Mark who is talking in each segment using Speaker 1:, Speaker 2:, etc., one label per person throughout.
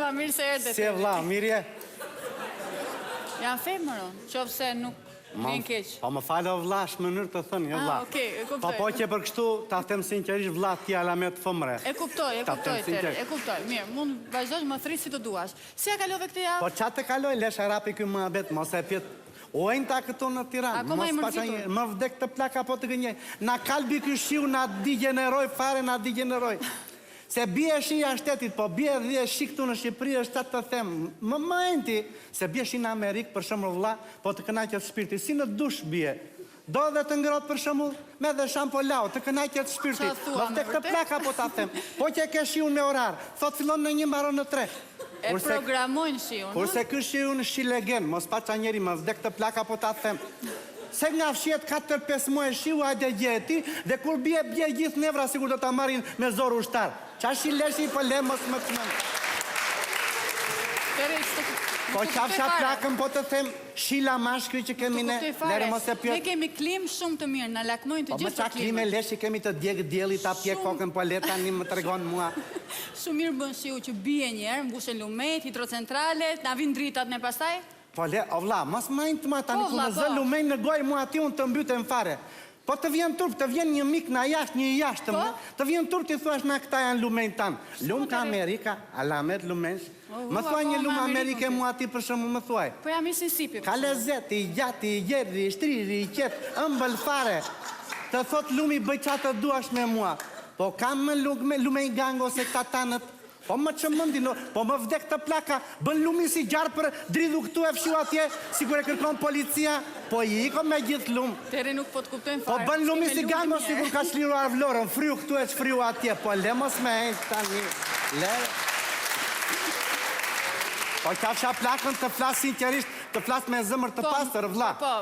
Speaker 1: Merhaba, mirë se erdhe.
Speaker 2: Si je vlla, mirë je?
Speaker 1: Jam femër unë, qoftë se nuk vjen keq.
Speaker 2: Po më fal o vlla, është mënyrë të thënë, jo
Speaker 1: ah,
Speaker 2: vlla.
Speaker 1: Okej, e kuptoj.
Speaker 2: Po po që për kështu ta them sinqerisht vlla ti alamet femre.
Speaker 1: E kuptoj, e kuptoj Teri, e kuptoj. Mirë, mund vazhdosh më thërrit si të duash. Si ja kalove këtë javë?
Speaker 2: Po ça të kaloj, le sharapi ky muhabet, mos e pyet. O enjta këtu në Tiranë,
Speaker 1: Akoma
Speaker 2: mos paça një, më vdektë plaka po të gënjej. Na kalbi ky shiu na digjeneroi fare, na digjeneroi. Se bie shi jashtë shtetit, po bie dhe shi këtu në Shqipëri është ça të them, më më enti, se bie shi në Amerikë për shembull vlla, po të kënaqet shpirti, si në dush bie. Do dhe të ngrohtë për shembull, me dhe shampo lau, të kënaqet shpirti.
Speaker 1: Ça thua,
Speaker 2: Më
Speaker 1: me
Speaker 2: vdektë
Speaker 1: vërtet?
Speaker 2: plaka po ta them. Po që e ke shiun me orar, thotë fillon në një mbaron në tre.
Speaker 1: E programojnë shiun, ë?
Speaker 2: Kurse ky shiu në shi legen, mos paça njeri, më vdektë plaka po ta them. Se nga fshihet katër pesë muaj shiu hajde gjeje ti dhe kur bie bie gjithë nevra sikur do ta marrin me zor ushtar. Ça shi leshi po le mos më çmend.
Speaker 1: Teri s'të
Speaker 2: Po qafsha plakën po të them shi lamash ky që kemi ne lere mos e pyet.
Speaker 1: Ne kemi klimë shumë të mirë na lakmojnë të
Speaker 2: Po më
Speaker 1: gjithë
Speaker 2: ça
Speaker 1: për
Speaker 2: klime
Speaker 1: klimën.
Speaker 2: leshi kemi të djeg dielli ta pjek kokën po le tani më tregon mua.
Speaker 1: Shumë mirë bën shiu që bie një herë mbushen lumenjtë hidrocentralet na vijnë dritat ne pastaj.
Speaker 2: Po le, o vlla, mos më enjt mua tani
Speaker 1: Po,
Speaker 2: kur
Speaker 1: vlla,
Speaker 2: më zë
Speaker 1: po.
Speaker 2: lumenj në gojë mua ti unë të mbytem fare. Po të vjen turp, të vjen një mik nga jashtë, një i jashtëm,
Speaker 1: Po?
Speaker 2: të vjen turp t'i thuash na këta janë lumenjtë tanë. Lum ka Amerika, alamet lumenjsh.
Speaker 1: O,
Speaker 2: Më
Speaker 1: vlla,
Speaker 2: thuaj
Speaker 1: po,
Speaker 2: një
Speaker 1: me
Speaker 2: lum
Speaker 1: Amerikën
Speaker 2: Amerike
Speaker 1: ti.
Speaker 2: mua ti për shembull, më thuaj.
Speaker 1: Po ja Mississippi, për
Speaker 2: Ka
Speaker 1: shembull.
Speaker 2: lezet, i gjatë, i gjerë, i shtrirë, i qetë, ëmbël fare. Të thotë lumi bëj ça të duash me mua. Po ka më lume, lumenj Gango se këta tanët. Po më çmendin, po më vdektë plaka, bën lumi si gjarpër, dridhu këtu e fshiu atje, sikur e kërkon policia, po iko me gjithë lum.
Speaker 1: Teri nuk po të kuptojmë
Speaker 2: Po
Speaker 1: fare.
Speaker 2: bën lumi
Speaker 1: Si me
Speaker 2: si
Speaker 1: lumin
Speaker 2: Gango
Speaker 1: një
Speaker 2: sikur
Speaker 1: herë.
Speaker 2: ka çliruar Vlorën, fryu këtu e çfryu atje, po le mos me enjt tani, le. Po qafsha plakën të flas sinqerisht, të flas me zemër të
Speaker 1: Po,
Speaker 2: pastër, vlla.
Speaker 1: Po.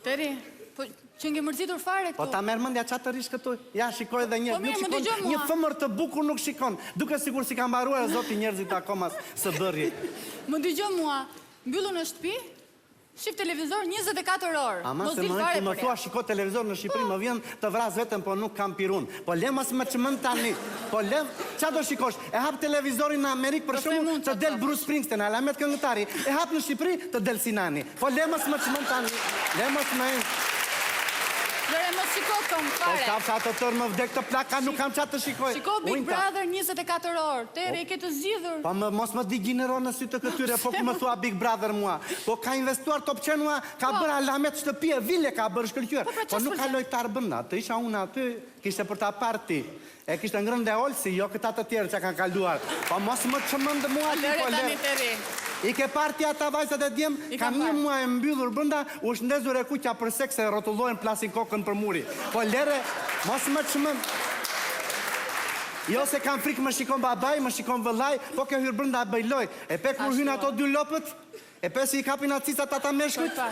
Speaker 1: Teri, po qenke mërzitur fare këtu.
Speaker 2: Po ta merr mendja ça të rrish këtu? Ja shikoj dhe një,
Speaker 1: Po mirë,
Speaker 2: nuk
Speaker 1: më
Speaker 2: shikon,
Speaker 1: dëgjo mua.
Speaker 2: një femër të bukur nuk shikon. Duket sikur s'i ka mbaruar Zoti njerëzit akoma së bëri.
Speaker 1: Më dëgjo mua, mbyllur në shtëpi, shif televizor 24 orë.
Speaker 2: Ama
Speaker 1: Mos
Speaker 2: se
Speaker 1: dil
Speaker 2: më
Speaker 1: fare
Speaker 2: ti më
Speaker 1: për
Speaker 2: thua
Speaker 1: jashtë.
Speaker 2: shiko televizor në Shqipëri, më vjen të vras veten, po nuk kam pirun. Po le mos më çmend tani. Po le, ça do shikosh? E hap televizorin në Amerikë për
Speaker 1: Po them
Speaker 2: shembull,
Speaker 1: unë
Speaker 2: të
Speaker 1: ça
Speaker 2: del
Speaker 1: të
Speaker 2: Bruce Springsteen, alamet këngëtari. E hap në Shqipëri, të del Sinani. Po le mos më çmend tani. Le mos më enjt.
Speaker 1: Lëre mos shiko këngë
Speaker 2: Po
Speaker 1: fare.
Speaker 2: kafsha atë tërë më vdektë plaka, nuk kam ça të shikoj.
Speaker 1: Shiko Big
Speaker 2: Uinta.
Speaker 1: Brother 24 orë. Teri e ke të zgjidhur.
Speaker 2: Po më mos më digjenero në sy të këtyre, po ku më thua Big Brother mua. Po ka investuar Top Channel, ka
Speaker 1: Po.
Speaker 2: bërë alamet shtëpie, vile ka bërë shkëlqyer.
Speaker 1: Po pra
Speaker 2: Po
Speaker 1: ça
Speaker 2: nuk ka
Speaker 1: s'pëlqen?
Speaker 2: lojtar brenda, të isha unë aty, kishte për ta parë ti. E kishte ngrënë dhe Olsi, jo këta të tjerë që kanë kaluar. Po mos më çmend mua ti,
Speaker 1: Lëre
Speaker 2: po
Speaker 1: tani
Speaker 2: lëre.
Speaker 1: Teri.
Speaker 2: I ke parë ti ata vajzat e djem?
Speaker 1: I kam
Speaker 2: Kam një
Speaker 1: parë.
Speaker 2: muaj e mbyllur brenda, u është ndezur e kuqja për seks e rrotullohen plasin kokën për muri. Po lëre, mos më çmend. Jo se kam frikë më shikon babai, më shikon vëllai, po ke hyrë brenda bëj lojë. E pe kur
Speaker 1: Ashtu
Speaker 2: hynë ato
Speaker 1: ë.
Speaker 2: dy lopët? E pe si i kapin atë cicat ata meshkujt?
Speaker 1: Po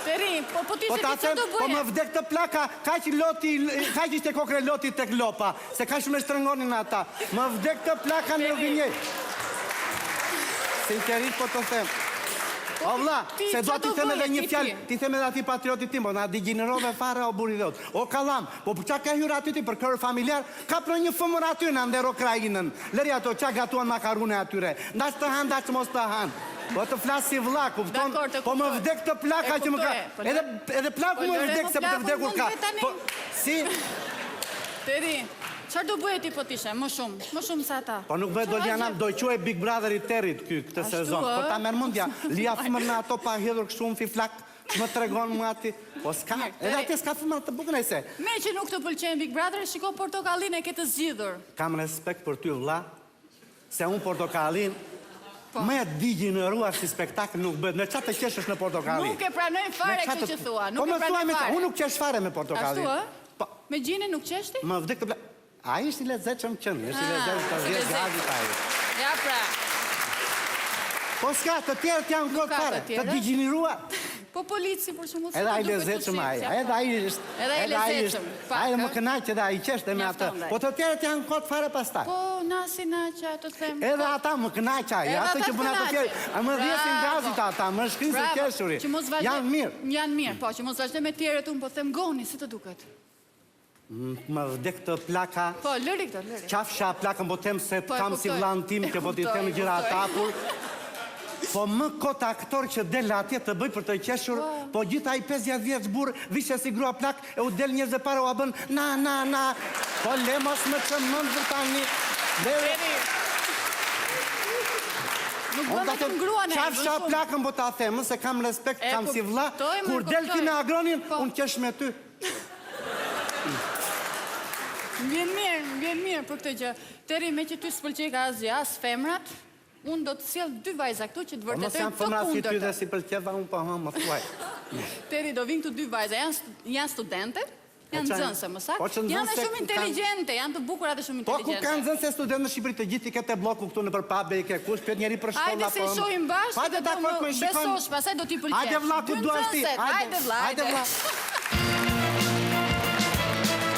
Speaker 1: Teri, po po ti
Speaker 2: Po
Speaker 1: se
Speaker 2: ta
Speaker 1: ti ça
Speaker 2: them,
Speaker 1: do
Speaker 2: po më
Speaker 1: bëje?
Speaker 2: vdektë plaka, kaq loti, kaq ishte kokërr e lotit tek lopa, se kaq shumë e shtrëngonin ata. Më vdektë plaka nuk
Speaker 1: Teri.
Speaker 2: gënjej. Sinqerisht po të them.
Speaker 1: Po
Speaker 2: O
Speaker 1: ti,
Speaker 2: vlla,
Speaker 1: ti
Speaker 2: se
Speaker 1: ça
Speaker 2: dua t'i
Speaker 1: do
Speaker 2: them edhe
Speaker 1: bëje
Speaker 2: një
Speaker 1: ti
Speaker 2: fjalë,
Speaker 1: ti?
Speaker 2: t'i them edhe atij patriotit tim, po na digjenerove fare o burri dheut. O kallam, po për ça ke hyrë aty ti për kër familjar? Kap ndonjë femër aty na ndero krahinën. Lëri ato ça gatuan makarune atyre. Ndaç të hanë ndaç mos të hanë. Po të flas si vlla, kupton?
Speaker 1: Dakord, e
Speaker 2: Po më
Speaker 1: kuptoj.
Speaker 2: vdektë plaka
Speaker 1: E
Speaker 2: që më ka.
Speaker 1: kuptoj, po
Speaker 2: Edhe edhe plaku
Speaker 1: Po
Speaker 2: më
Speaker 1: lëre
Speaker 2: vdek
Speaker 1: mo
Speaker 2: se për të
Speaker 1: plakun
Speaker 2: vdekur
Speaker 1: mund
Speaker 2: ka.
Speaker 1: vetë tani.
Speaker 2: Po si?
Speaker 1: Teri, çfarë do bëje ti po të ishe? Më shumë, më shumë se ata.
Speaker 2: Po nuk bëhet
Speaker 1: Çfarë
Speaker 2: Doliana,
Speaker 1: asgjë?
Speaker 2: do quhej Big Brother i Terit ky këtë
Speaker 1: Ashtu,
Speaker 2: sezon. Po
Speaker 1: ë?
Speaker 2: ta merr mendja, lija femër me ato pa hedhur kështu unë fiflak. Ç'më tregon mua ti? Po s'ka,
Speaker 1: Mirë,
Speaker 2: edhe
Speaker 1: Teri.
Speaker 2: atje s'ka femra të bukura se.
Speaker 1: Meqë nuk të pëlqen Big Brother, shiko Portokallin e ke të zgjidhur.
Speaker 2: Kam respekt për ty vlla, se unë Portokallin
Speaker 1: Po.
Speaker 2: më e digjeneruar si spektakël nuk bëhet. Me ça të qeshësh në Portokalli?
Speaker 1: Nuk e pranoj
Speaker 2: Me
Speaker 1: fare
Speaker 2: ça
Speaker 1: këtë
Speaker 2: të
Speaker 1: që thua,
Speaker 2: Po
Speaker 1: nuk e
Speaker 2: më thuaj
Speaker 1: pranoj
Speaker 2: me ça,
Speaker 1: fare.
Speaker 2: unë nuk qesh fare me Portokallin.
Speaker 1: Ashtu ë?
Speaker 2: Po.
Speaker 1: Me Gjinin nuk qesh ti?
Speaker 2: Më vdektë pla... Ai është i lezetshëm qen, është i
Speaker 1: Ah,
Speaker 2: lezetshëm të
Speaker 1: është i
Speaker 2: vjen
Speaker 1: lezetshëm.
Speaker 2: gazit ai.
Speaker 1: Ja pra.
Speaker 2: Po s'ka, të tjerët janë
Speaker 1: Nuk
Speaker 2: kot
Speaker 1: ka të
Speaker 2: fare, të
Speaker 1: tjerë.
Speaker 2: digjeneruar.
Speaker 1: Po polici për shembull, si
Speaker 2: Edhe
Speaker 1: të
Speaker 2: ai
Speaker 1: duket
Speaker 2: lezetshëm
Speaker 1: të
Speaker 2: ai,
Speaker 1: shih,
Speaker 2: edhe ai është,
Speaker 1: Edhe ai
Speaker 2: edhe ai është,
Speaker 1: lezetshëm, pak,
Speaker 2: ai më
Speaker 1: ë?
Speaker 2: kënaq edhe ai qesh dhe me atë.
Speaker 1: Mjafton dhe.
Speaker 2: Po të tjerët janë kot fare pastaj.
Speaker 1: Po nasi naqa, të them.
Speaker 2: Edhe
Speaker 1: kot.
Speaker 2: ata më kënaq ai,
Speaker 1: Edhe
Speaker 2: atë
Speaker 1: ata
Speaker 2: që
Speaker 1: të
Speaker 2: bën ato
Speaker 1: kënaqin.
Speaker 2: tjerë, a më dhjesin
Speaker 1: Bravo.
Speaker 2: gazit ata, më shkrin së
Speaker 1: Bravo.
Speaker 2: qeshuri.
Speaker 1: Që mos vazhdoj.
Speaker 2: Janë mirë.
Speaker 1: Janë mirë, po, që mos vazhdoj me tjerët unë po them Goni, si të duket?
Speaker 2: Më vdektë plaka.
Speaker 1: Po, lëri këto, lëri.
Speaker 2: Qafsha plakën po them se të po, kam si vllanë tim që po t'i them gjëra hapur. Po më kot aktor që del atje të bëj për të qeshur, po, po gjithë ai 50 vjeç burrë vishet si grua plak e u del njerëzve para ua bën na na na. Po le mos më çmend tani.
Speaker 1: Deri. Nuk bën vetëm gruan
Speaker 2: e. Qafsha plakën po ta them, se kam respekt, kam si vlla. Kur del ti me Agronin, po. unë qesh me ty.
Speaker 1: Më vjen mirë, më vjen mirë për këtë gjë. Teri, meqë ty s'pëlqeka asgjë, as femrat, unë do të sjell dy vajza këtu që të
Speaker 2: po,
Speaker 1: vërtetojnë të
Speaker 2: kundërtën. Po mos janë femra si ty dhe s'i pëlqeva unë, po hë, më thuaj.
Speaker 1: Teri, do vinë këtu dy vajza, janë, janë studente, po janë nxënëse, më saktë, po janë shumë inteligjente, janë të bukura dhe shumë
Speaker 2: inteligente. Po ku kanë nxënëse student në Shqipëri të gjithë i ke te blloku këtu nëpër pub-e i ke kush pyet njeri për shkolla
Speaker 1: Hajde se i shohim bashkë
Speaker 2: Hajde
Speaker 1: dhe do më besosh, pastaj do t'i pëlqesh.
Speaker 2: Hajde vlla ku duash ti.
Speaker 1: Hajde vlla, hajde.